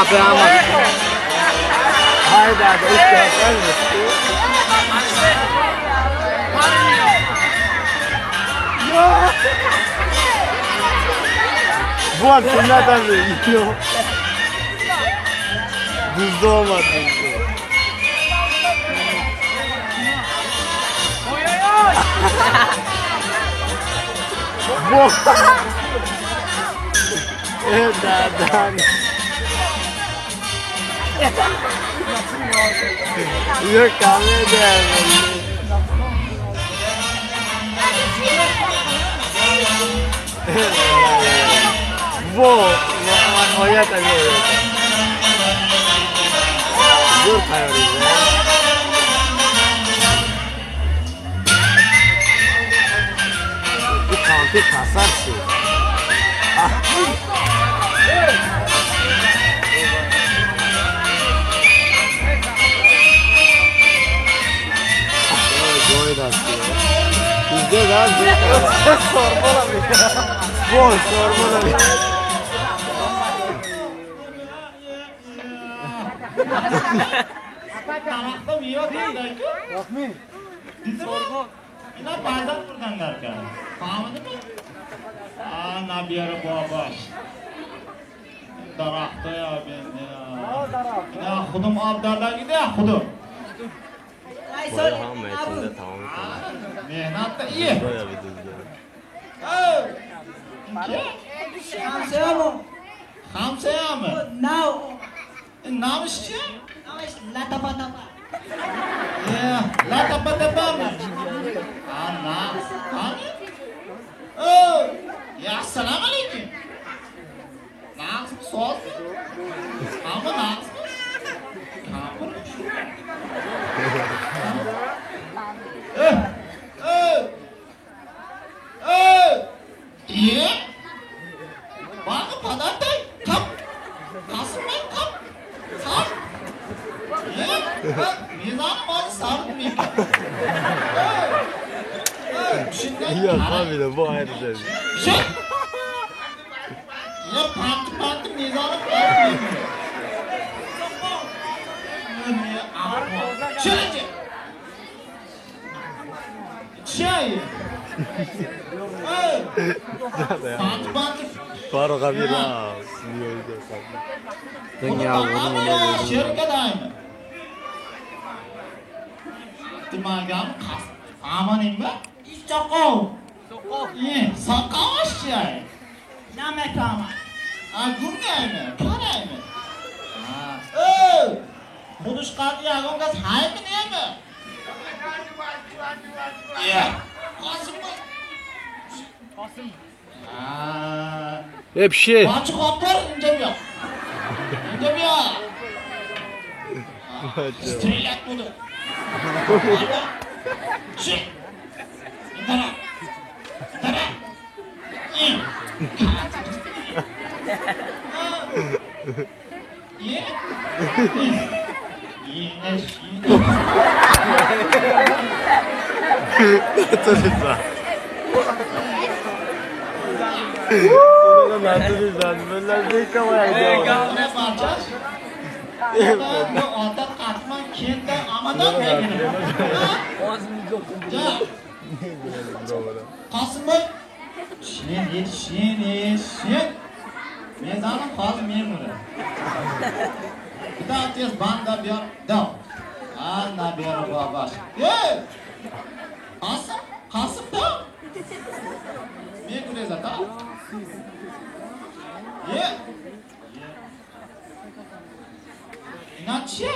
Прямо. Hayda, Вот, надо. Düzde olmadı. Да, да. Yok abi. Во, оята zo'r tayyorlaydi. Bu kampi kasarsi. Bizde lan sormalı. Bol sormalı. Худум об дардагида худум. Mehnatda iyi. Hamsayami? Now. Namish chi? Namish latapa-tapa. Yeah, latapa-tapami? Ana, qani? Oh, ya assalomu alaykum. Naqsmi, sozmi? Hamma naqsmi? Kampir. Ye? Bana padatay kap. Kasımay kap. Kap. Ye? Mizan var sarmıyor. Yok abi de bu ayrı şey. Şey. Ya pant pant mizanı pant. Şöyle. Şey. Faruk abi la. Hep şey. Açık atlar ince bir yap. İnce bir yap. Strelet bunu. Çık. İndara. İndara. İn. İn. İn. Ye. İnatçı.